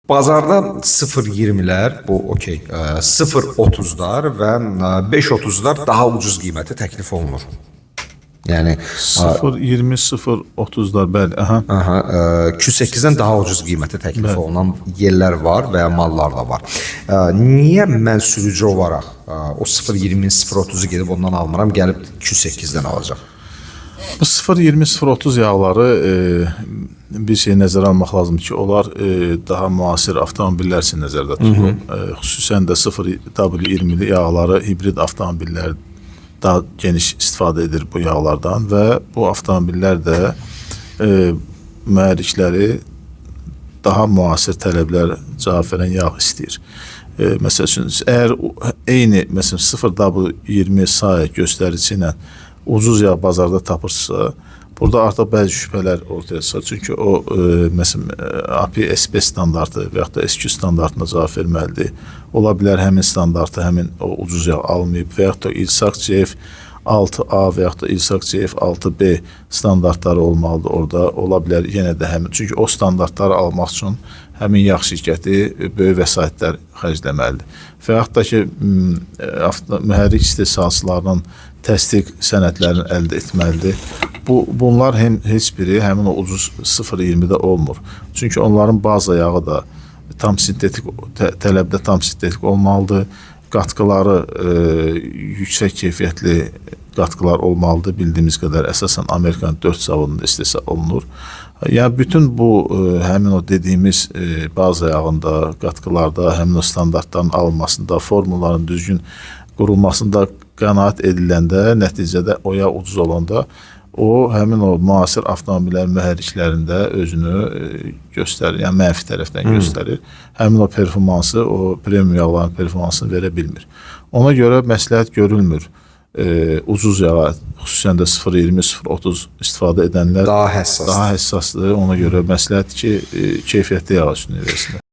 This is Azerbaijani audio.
Bazarda 0.20-lər, bu okey, 0.30-lar və 5.30-lar daha ucuz qiymətə təklif olunur. Yəni 0.20 0.30-lar, bəli. Aha. Aha, Q8-dən daha ucuz qiymətə təklif olunan yerlər var və ya mallar da var. Niyə mən sürücü olaraq o 0.20-ni 0.30-u gedib ondan almıram, gəlib Q8-dən alacağam? Bu 0.20 0.30 yağları bir şey nəzərə almaq lazımdır ki, onlar daha müasir avtomobillər üçün nəzərdə tutulub. Xüsusən də 0W20-li yağları hibrid avtomobillər daha geniş istifadə edir bu yağlardan və bu avtomobillər də mühərrikləri daha müasir tələblər cavab verən yağ istəyir. Məsəl üçün, əgər eyni məsələn 0W20 sair göstəricisi ilə ucuz yağ bazarda tapırsınızsa, burada artıq bəzi şübhələr ortaya çıxır. Çünki o məsələn API SP standartı və yaxud da SQ standartına cavab verməlidir. Ola bilər həmin standartı həmin o ucuz yağ almayıb və yaxud da İLSAC CF 6A və yaxud da İLSAC CF 6B standartları olmalıdır orada. Ola bilər yenə də həmin. Çünki o standartları almaq üçün həmin yağ şirkəti böyük vəsaitlər xərcləməlidir. Və yaxud da ki, mühərrik istehsalçılarının təsdiq sənədlərini əldə etməlidir. Bunlar hem heç biri həmin o ucuz 0.20-də olmur. Çünki onların baza yağı da tam sintetik tələbdə tam sintetik olmalıdır. Qatqıları yüksək keyfiyyətli qatqılar olmalıdır. Bildiyimiz qədər əsasən Amerikanın 4 zavodunda istehsal olunur. Yəni bütün bu həmin o dediyimiz baza yağında, qatqılarda, həmin o standartların alınmasında, formulların düzgün qurulmasında qənaət ediləndə, nəticədə o yağ ucuz olanda o həmin o müasir avtomobillərin mühərriklərində özünü göstərir, yəni mənfi tərəfdən göstərir. Həmin o performansı, o premium yağların performansını verə bilmir. Ona görə məsləhət görülmür. Ucuz yağa, xüsusən də 0.20, 0.30 istifadə edənlər Daha həssasdır. Daha həssasdır. Ona görə məsləhət ki, keyfiyyətli yağ üstünlüyü versinlər.